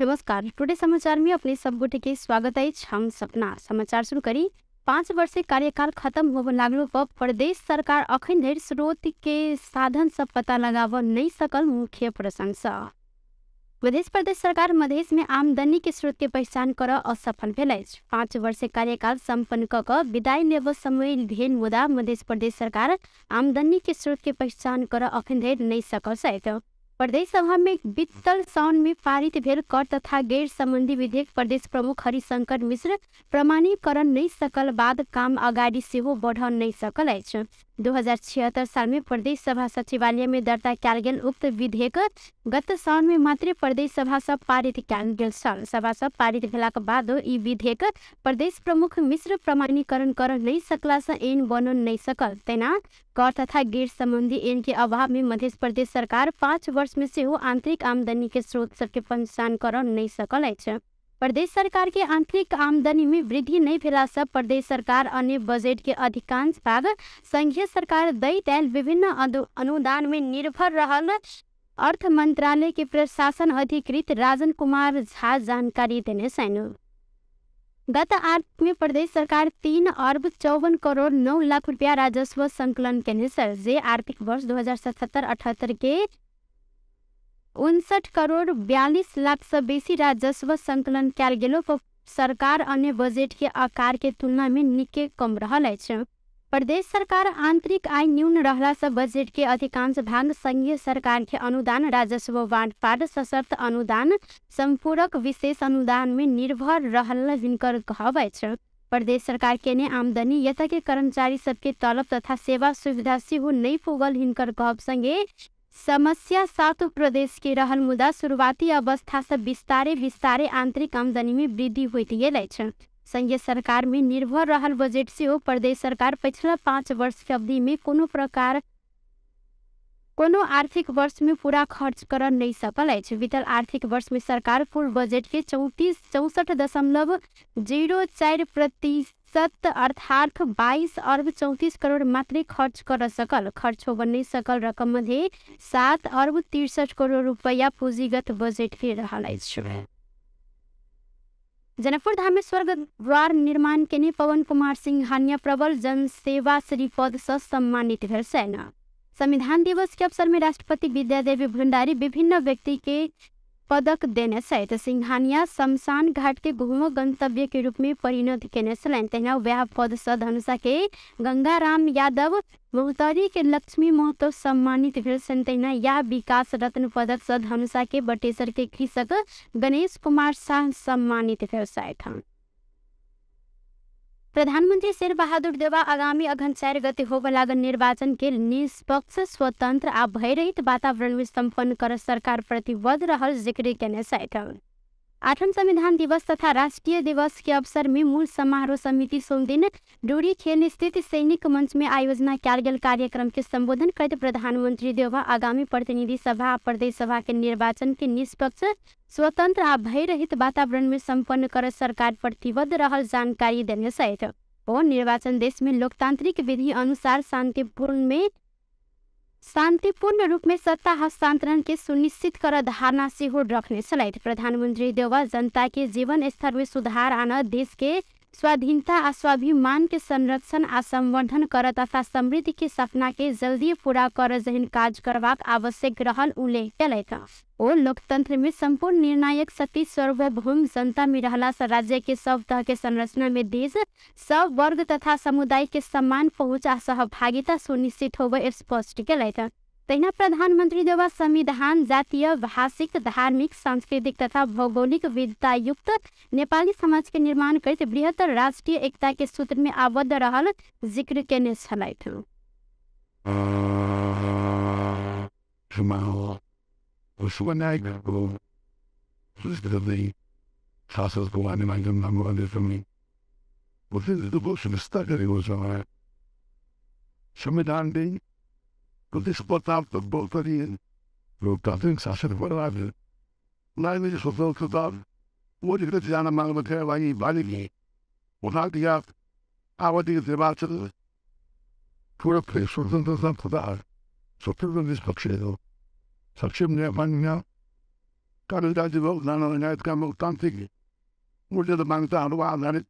नमस्कार, टुडे समाचार में अपने सब गोटे के स्वागत अछि। हम सपना समाचार शुरू करी। 5 वर्ष कार्यकाल खत्म होबय लागलो पर प्रदेश सरकार अखन धरि स्रोत के साधन सब पता लगाबऽ नहीं सकल मुख्य प्रशंसा। मध्य प्रदेश सरकार मधेश में आमदनी के स्रोत के पहचान कर असफल भेल अछि। 5 वर्ष कार्यकाल सम्पन्न क कऽ विदाई लेबऽ समय भेल, मुदा मध्य प्रदेश सरकार आमदनी के स्रोत के पहचान कर अखन धरि नहीं सकल छथि। प्रदेश सभा में बीतल साउन में पारित भेल कर तथा गैर संबंधी विधेयक प्रदेश प्रमुख हरिशंकर मिश्र प्रमाणीकरण नहीं सकल बाद काम अगाडि सेहो बढ़ नहीं सकल अछि। 2076 साल में प्रदेश सभा सचिवालय में दर्ता कयल गेल उक्त विधेयक गत साउन में मात्रे प्रदेश सभा सँ पारित कयल गेल छल। सभा सँ पारित भेलाक बाद ई विधेयक प्रदेश प्रमुख मिश्र प्रमाणीकरण कर नहीं सकला सँ ऐन बनल नहीं सकल। तेना कर तथा गैर संबंधी ऐन के अभाव में मध्य प्रदेश सरकार 5 वर्ष में सेहो आंतरिक आमदनी के स्रोत सबके पहचान कर नहीं सकल अछि। प्रदेश सरकार के आंतरिक आमदनी में वृद्धि नहीं भेला सँ प्रदेश सरकार अन्य बजट के अधिकांश भाग संघीय सरकार दैत आयल विभिन्न अनुदान में निर्भर रहल अर्थ मंत्रालय के प्रशासन अधिकृत राजन कुमार झा जानकारी देने छनि। गत आर्थिक में प्रदेश सरकार 3 अरब 54 करोड़ 9 लाख रुपया राजस्व संकलन केने छल, जे आर्थिक वर्ष 2077-78 के 59 करोड़ 42 लाख से बेसी राजस्व संकलन कयल गेलो पर सरकार अन्य बजट के आकार के तुलना में निके कम रहल अछि। प्रदेश सरकार आंतरिक आय न्यून रहला से बजट के अधिकांश भाग संघीय सरकार के अनुदान, राजस्व बाँटफाट, सशर्त अनुदान, संपूरक विशेष अनुदान में निर्भर रहल हिनकर कहब अछि। प्रदेश सरकार के आमदनी यत के कर्मचारी सबके तलब तथा सेवा सुविधा सेहो नहीं पुगल हिनकर कहब संगे समस्या 7 प्रदेश के रहल, मुदा शुरुआती अवस्था से विस्तारे विस्तारे आंतरिक आमदनी में वृद्धि होइत गेल अछि। संघीय सरकार में निर्भर रहल बजट सेहो प्रदेश सरकार पछिला 5 वर्ष के अवधि में कोनो आर्थिक वर्ष में पूरा खर्च कर नहीं सकल अछि। बीतल आर्थिक वर्ष में सरकार कुल बजट के 64.04% अर्थात 22 अरब 34 करोड़ मात्रै खर्च कर सकल। खर्च होब नहीं सकल रकम मध्ये 7 अरब 63 करोड़ रुपैया पूंजीगत बजट के रहल अछि। जनकपुर धाम में स्वर्गद्वार निर्माण केने पवन कुमार सिंघानिया प्रबल जनसेवा श्री पद से सम्मानित भेल छनि। संविधान दिवस के अवसर में राष्ट्रपति विद्यादेवी भण्डारी विभिन्न व्यक्ति के पदक देने छथि। सिंघानिया शमशान घाट के घुमो गंतव्य के रूप में परिणत केने छलनि। तहिना वएह पद सँ धनुषा के गंगाराम यादव, महोत्तरी के लक्ष्मी महतो सम्मानित भेल छनि। तहिना यह विकास रत्न पदक सँ धनुषा के बटेसर के कृषक गणेश कुमार शाह सम्मानित भेल छथि। प्रधानमंत्री शेरबहादुर देउवा आगामी अघन 4 गते होबय लागल निर्वाचन के निष्पक्ष, स्वतंत्र आ भयरहित वातावरण में सम्पन्न कर सरकार प्रतिबद्ध रहल जिक्र केने छथि। 8वां संविधान दिवस तथा राष्ट्रीय दिवस के अवसर में मूल समारोह समिति सोमदिन डोरी खेल स्थित सैनिक मंच में आयोजना कयल गेल कार्यक्रम के संबोधन करैत प्रधानमंत्री देउवा आगामी प्रतिनिधि सभा आ प्रदेश सभा के निर्वाचन के निष्पक्ष, स्वतंत्र आ भयरहित वातावरण में सम्पन्न कर सरकार प्रतिबद्ध रहल जानकारी देने छथि। ओ निर्वाचन देश में लोकतांत्रिक विधि अनुसार शांतिपूर्ण रूप में सत्ता हस्तांतरण के सुनिश्चित कर धारणा सेहो रखने छलथि। प्रधानमंत्री देउवा जनता के जीवन स्तर में सुधार आन, देश के स्वाधीनता आ स्वाभिमान के संरक्षण आ संवर्धन कर तथा समृद्धि के सपना के जल्दी पूरा कर जहन काज करबाक आवश्यक रहल उल्लेख केलथि। ओ लोकतंत्र में संपूर्ण निर्णायक शक्ति सार्वभौम जनता में रहला से राज्य के सब तह के संरचना में देश सब वर्ग तथा समुदाय के समान पहुँच आ सहभागिता सुनिश्चित होबे स्पष्ट केलथि। तहिना प्रधानमंत्री देउवा संविधान जातीय, भाषिक, धार्मिक, सांस्कृतिक तथा भौगोलिक विविधता युक्त नेपाली समाज के निर्माण करैत बृहत्तर राष्ट्रीय एकता के सूत्र में आबद्ध रहल जिक्र केने छलथि। लगायतका लोकतान्त्रिक मूल्य र मान्यताहरूमा आधारित।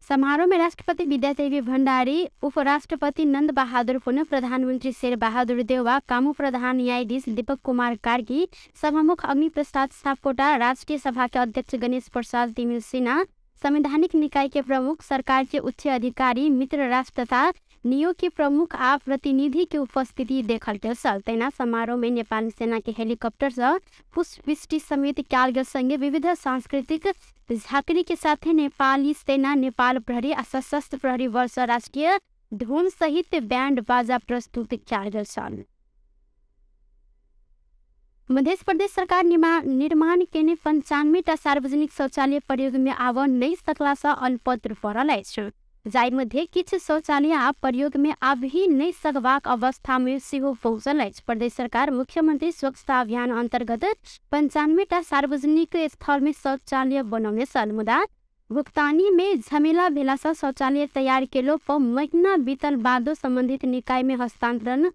समारोह में राष्ट्रपति विद्यादेवी भण्डारी, उपराष्ट्रपति नन्द बहादुर पुन, प्रधानमन्त्री शेर बहादुर देउवा, कामु प्रधान न्यायाधीश दीपक कुमार कार्की, सभामुख अग्निप्रसाद सापकोटा, राष्ट्रिय सभा के अध्यक्ष गणेश प्रसाद तिमिल सिन्हा, संवैधानिक निकाय के प्रमुख, सरकार के उच्च अधिकारी, मित्र राष्ट्र तथा नियोग के प्रमुख आ प्रतिनिधि के उपस्थिति देखल गेल छल। तहिना समारोह में नेपाली सेना के हेलीकॉप्टर से पुष्पवृष्टि समेत कयल गेल संगे विविध सांस्कृतिक झाँक्री के साथे नेपाली सेना, नेपाल प्रहरी आ सशस्त्र प्रहरी बल सँ राष्ट्रिय धुन सहित बैंड बाजा प्रस्तुत कयल गेल छल। मध्य प्रदेश सरकार निर्माण केने 95 टा सार्वजनिक शौचालय प्रयोग में आब नहि सकला सँ अलपत्र पड़ल अछि। जाहि मध्ये किछु शौचालय आब प्रयोग में आबि ही नहि सकबाक अवस्था में सेहो पहुँचल अछि। प्रदेश सरकार मुख्यमंत्री स्वच्छता अभियान अंतर्गत 95 टा सार्वजनिक स्थल में शौचालय बनौने छल, मुदा भुगतानी में झमेला भेला सँ शौचालय तैयार केलो पर महीना बीतल बादो संबंधित निकाय में हस्तांतरण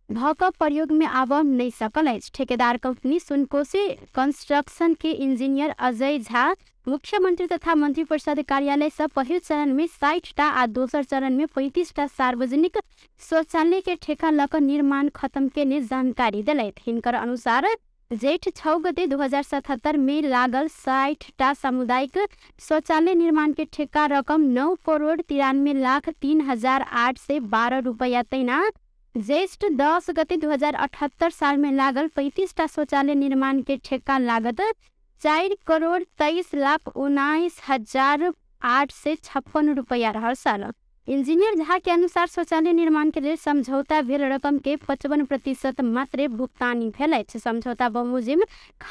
भऽ कऽ प्रयोग में आब नहि सकल अछि। ठेकेदार कंपनी सुनकोशी कंस्ट्रक्शन के इंजीनियर अजय झा मुख्यमंत्री तथा मंत्रिपरिषद कार्यालय से पहिल चरण में 60 टा आ दोसर चरण में 35 टा सार्वजनिक शौचालय के ठेका लऽ कऽ निर्माण खत्म केने जानकारी देलथि। हिनकर अनुसार जेठ 6 गते 2077 में लागल 60 टा सामुदायिक शौचालय निर्माण के ठेका रकम 9,93,03,812 रुपया, तहिना ज्येष्ठ 10 गते 2078 साल में लागल 35 टा शौचालय निर्माण के ठेका लागत 4,23,19,856 रुपया रहल छल। इंजीनियर झा के अनुसार शौचालय निर्माण के लेल समझौता भेल रकम के 55% मात्रे भुगतानी भेल अछि। समझौता बमोजिम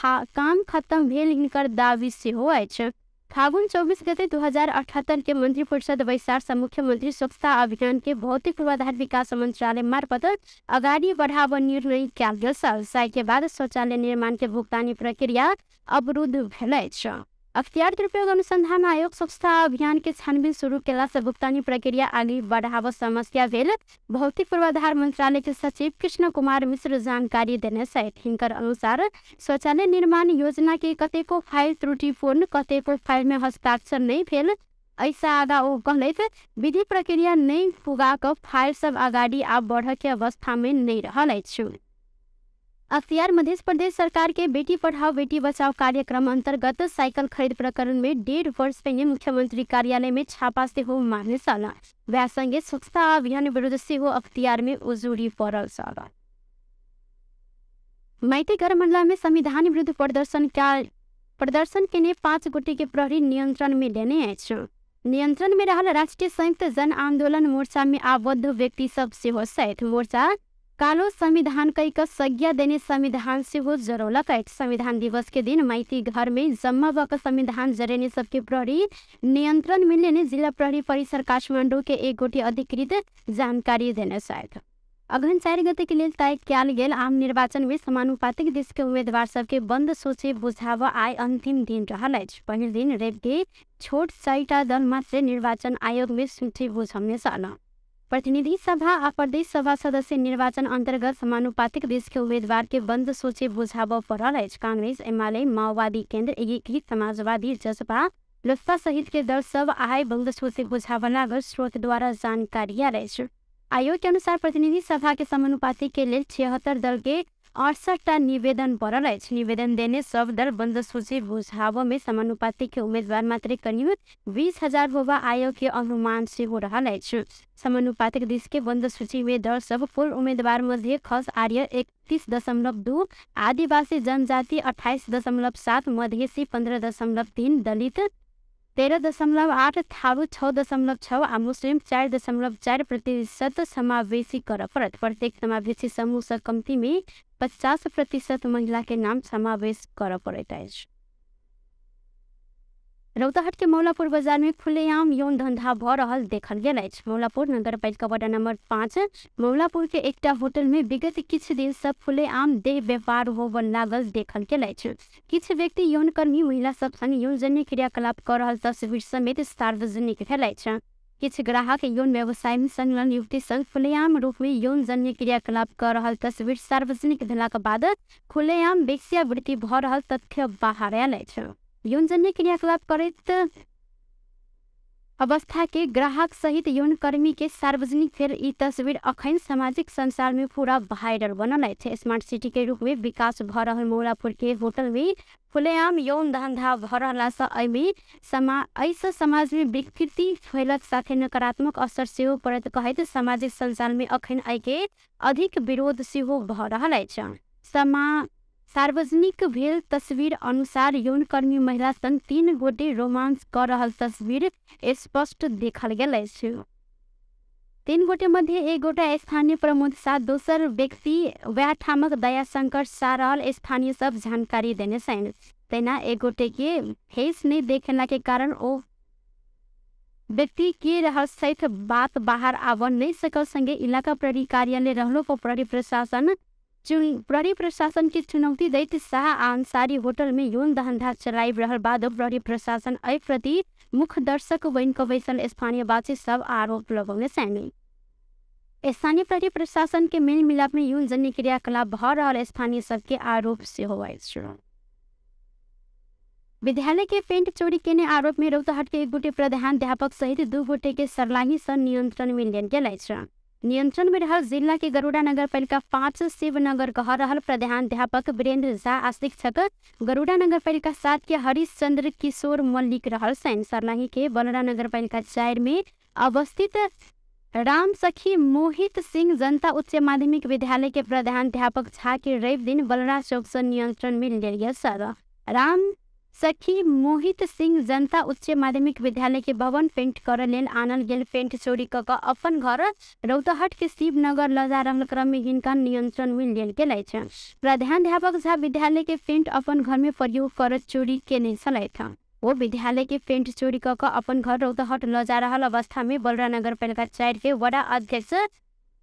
काम खत्म भेल हिनकर दावी सेहो अछि। फागुन 24 गते 2078 के मंत्रिपरिषद बैसार से मुख्यमंत्री स्वच्छता अभियान के भौतिक पूर्वाधार विकास मंत्रालय मार्फत अगाडि बढ़ाव निर्णय कयल गेल छल। के बाद शौचालय निर्माण के भुगतानी प्रक्रिया अवरुद्ध भेल अछि। अख्तियार दुरुपयोग अनुसंधान आयोग स्वच्छता अभियान के छानबीन शुरू केला से भुगतानी प्रक्रिया आगे बढ़ाव समस्या भेल भौतिक पूर्वाधार मंत्रालय के सचिव कृष्ण कुमार मिश्र जानकारी देने छथि। हिनकर अनुसार शौचालय निर्माण योजना के कतेको फाइल त्रुटिपूर्ण, कतेको फाइल में हस्ताक्षर नहीं भेल। ऐसा आगा ओ कहलथि विधि प्रक्रिया नहीं पुगा कऽ फाइल सब अगाडि आब बढ़ के अवस्था में नहीं रहल अछि। अख्तियार मध्य प्रदेश सरकार के बेटी पढ़ाओ बेटी बचाओ कार्यक्रम अंतर्गत साइकिल खरीद प्रकरण में 1.5 वर्ष पहिने मुख्यमंत्री कार्यालय में छापा सेहो मारने छल। वएह संगे स्वच्छता अभियान विरुद्ध सेहो अख्तियार में उजुरी पड़ल छल। माइतीघर मंडला में संविधान विरुद्ध प्रदर्शन केने 5 गोटे के प्रहरी नियंत्रण में लेने अछि। नियंत्रण में रहल राष्ट्रीय संयुक्त जन आंदोलन मोर्चा में आबद्ध व्यक्ति सब सेहो छथि। मोर्चा कालो संविधान कहि कऽ संज्ञा देने संविधान सेहो जरौलक अछि। संविधान दिवस के दिन माइती घर में जम्मा भऽ कऽ संविधान जरेने सबके प्रहरी नियंत्रण में लेने जिला प्रहरी परिसर काठमाडौँ के एक गोटे अधिकृत जानकारी देने छथि। अगहन 4 गते के लेल तय कयल गेल आम निर्वाचन में समानुपातिक देश के उम्मीदवार सबके बंद सूची बुझाव आइ अंतिम दिन रहल अछि। पहिल दिन रवि के छोट 4 टा दल मात्रे निर्वाचन आयोग में सूची बुझौने छल। प्रतिनिधि सभा आ प्रदेश सभा सदस्य निर्वाचन अंतर्गत समानुपातिक देश के उम्मीदवार के बंद सूची बुझाबऽ पड़ल अछि। कांग्रेस, एमाले, माओवादी केंद्र, एकीकृत समाजवादी, जसपा, लोजपा सहित के दल सब आइ बंद सूची बुझाबऽ लागल स्रोत द्वारा जानकारी आयल अछि। आयोग के अनुसार प्रतिनिधि सभा के समानुपातिक के लेल 76 दल के 68 टा निवेदन पड़ल अछि। निवेदन देने सब दल बंद सूची बुझाबऽ में समानुपातिक के उम्मीदवार मात्रे करीब 20,000 होबा आयोग के अनुमान सेहो रहल अछि। समानुपातिक दिस के बंद सूची में दल सब कुल उम्मीदवार मध्ये खस आर्य 31.2, आदिवासी जनजाति 28.7, मधेसी 15.3, दलित 13.8, थारू 6.6 आ मुस्लिम 4.4% समावेशी करऽ पड़त। प्रत्येक समावेशी समूह सँ कम्ती में 50% महिला के नाम समावेश करऽ पड़ैत अछि। रौतहट के मौलापुर बाजार में खुलेआम यौन धंधा भऽ रहल देखल गेल अछि। मौलापुर नगरपालिका वार्ड नंबर 5 मौलापुर के एकटा होटल में विगत किछु दिन से खुलेआम देह व्यापार होबऽ लागल देखल गेल अछि। किछु व्यक्ति यौनकर्मी महिला सब संग यौनजन्य क्रियाकलाप कऽ रहल तस्वीर समेत सार्वजनिक भेल अछि। किछ ग्राहक यौन व्यवसाय में संलग्न युवती संग खुलेआम रूप में यौनजन्य क्रियाकलाप कर रहल तस्वीर सार्वजनिक भेलाक बाद खुलेआम वेश्यावृत्ति भ रहल तथ्य बाहर आयल अछि। यौनजन्य क्रियाकलाप करैत अवस्था के ग्राहक सहित यौनकर्मी के सार्वजनिक फेर ई तस्वीर अखन सामाजिक संसार में पूरा वायरल बनल अछि। स्मार्ट सिटी के रूप में विकास भ रहल मौलापुर के होटल में खुलेआम यौन धंधा भ रहला सँ एहिसँ समाज में विकृति फैलत साथे नकारात्मक असर सेहो पड़त कहैत सामाजिक संजाल में अखन एहिके अधिक विरोध सेहो भ रहल अछि। सार्वजनिक भेल तस्वीर अनुसार यौनकर्मी महिला संग 3 गोटे रोमांस कर रहल तस्वीर स्पष्ट देखल गेल अछि। 3 गोटे मध्ये एक गोटा स्थानीय प्रमोद शाह, दोसर व्यक्ति वएह ठामक दयाशंकर शाह रहल स्थानीय सब जानकारी देने छनि। तहिना एक गोटे के फेस नहि देखेला के कारण ओ व्यक्ति के रहल सहित बात बाहर आबऽ नहि सकल। संगे इलाका प्रहरी कार्यालय रहलो पर प्रहरी प्रशासन के चुनौती दैत शाह आ अंसारी होटल में यौन धंधा चलाबि रहल बाद प्रहरी प्रशासन एहि प्रति मुख्य दर्शक बनि कऽ बैसल स्थानीयवासी सब आरोप लगौने छनि। स्थानीय प्रहरी प्रशासन के मेल मिलाप में यौनजन्य क्रियाकलाप भ रहल स्थानीय सबके आरोप सेहो अछि। विद्यालय के पेंट चोरी केने आरोप में रौतहट के एक गोटे प्रधानाध्यापक सहित 2 गोटे के सर्लाही सँ नियंत्रण में लेल गेल अछि। नियंत्रण में रहल जिला के गरुड़ा नगरपालिका 5 शिवनगर कह रहल प्रधानाध्यापक वीरेंद्र झा आ शिक्षक गरुड़ा नगरपालिका 7 के हरिश्चंद्र किशोर मल्लिक रहल छनि। सर्लाही के बलरा नगरपालिका 4 में अवस्थित रामसखी मोहित सिंह जनता उच्च माध्यमिक विद्यालय के प्रधानाध्यापक झा के रवि दिन बलरा चौक से नियंत्रण में लेल गेल छल। राम सखी मोहित सिंह जनता उच्च माध्यमिक विद्यालय के भवन पेंट कर लेल आनल गेल पेंट चोरी क कऽ अपन घर रौतहट के शिवनगर ल जा रहल क्रम में हिनका नियंत्रण में लेल गेल अछि। प्रधानाध्यापक झा विद्यालय के पेंट अपन घर में प्रयोग कर चोरी केने छलथि। ओ विद्यालय के पेंट चोरी क कऽ अपन घर रौतहट ल जा रहल अवस्था में बलरा नगरपालिका 4 के वडा अध्यक्ष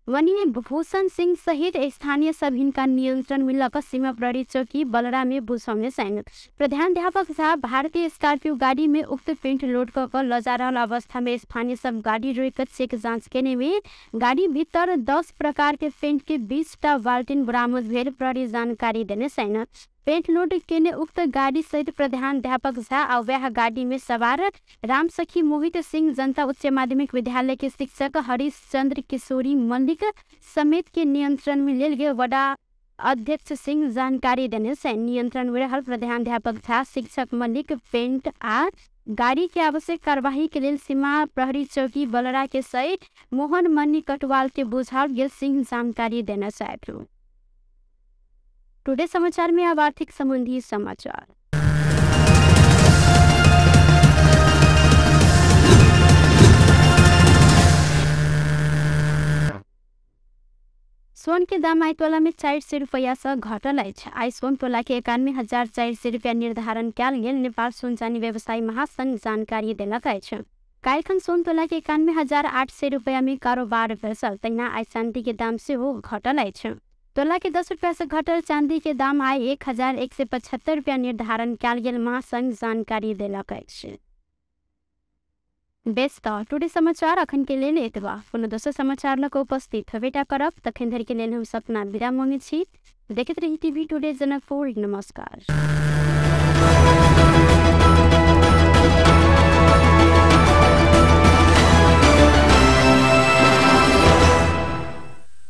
वनीय भूषण सिंह सहित स्थानीय सब हिनका नियंत्रण में लऽ सीमा प्रहरी चौकी बलरा में बुझौने छनि। प्रधानाध्यापक झा भारतीय स्कॉर्पियो गाड़ी में उक्त पेंट लोड कऽ कऽ लऽ जा रहल अवस्था में स्थानीय सब गाड़ी रोकि कऽ चेक जाँच केने में गाड़ी भीतर 10 प्रकार के पेंट के 20टा बाल्टीन बरामद भेल प्रहरी जानकारी देने छनि। पेंट लोड केने उक्त गाड़ी सहित प्रधानाध्यापक झा आ वएह गाड़ी में सवार रामसखी मोहित सिंह जनता उच्च माध्यमिक विद्यालय के शिक्षक हरिश्चंद्र किशोरी मल्लिक समेत के नियंत्रण में लेल गेल वडा अध्यक्ष सिंह जानकारी देने छनि। नियंत्रण में रहल प्रधानाध्यापक झा, शिक्षक मल्लिक पेंट आ गाड़ी के आवश्यक कार्यवाही के लेल सीमा प्रहरी चौकी बलरा के सहित मोहन मणि कटवाल के बुझाओल गेल सिंह जानकारी देने छथि। टुडे समाचार में अब आर्थिक संबंधी समाचार। सोन के दाम आइ तोला में 400 रुपया से घटल अछि। आइ सोन तोला के 91,400 रुपया निर्धारण कयल गेल नेपाल सोन चानी व्यवसायी महासंघ जानकारी देलक अछि। काल्हिखन सोन तोला के 91,800 रुपया में कारोबार भेल छल। तहिना आइ चांदी के दाम सेहो घटल अछि। तोला के 10 रुपया से घटल चांदी के दाम आइ 1,175 रुपया निर्धारण कयल गेल महासंघ जानकारी देलक अछि। बेस तऽ टुडे समाचार अखन के लेल एतबा। कोनो दोसर समाचार लऽ कऽ उपस्थित हेबेटा करब। तखन धरि के लेल हम सपना विदा मांगै छी। देखैत रही टीवी टुडे जनकपुर। नमस्कार।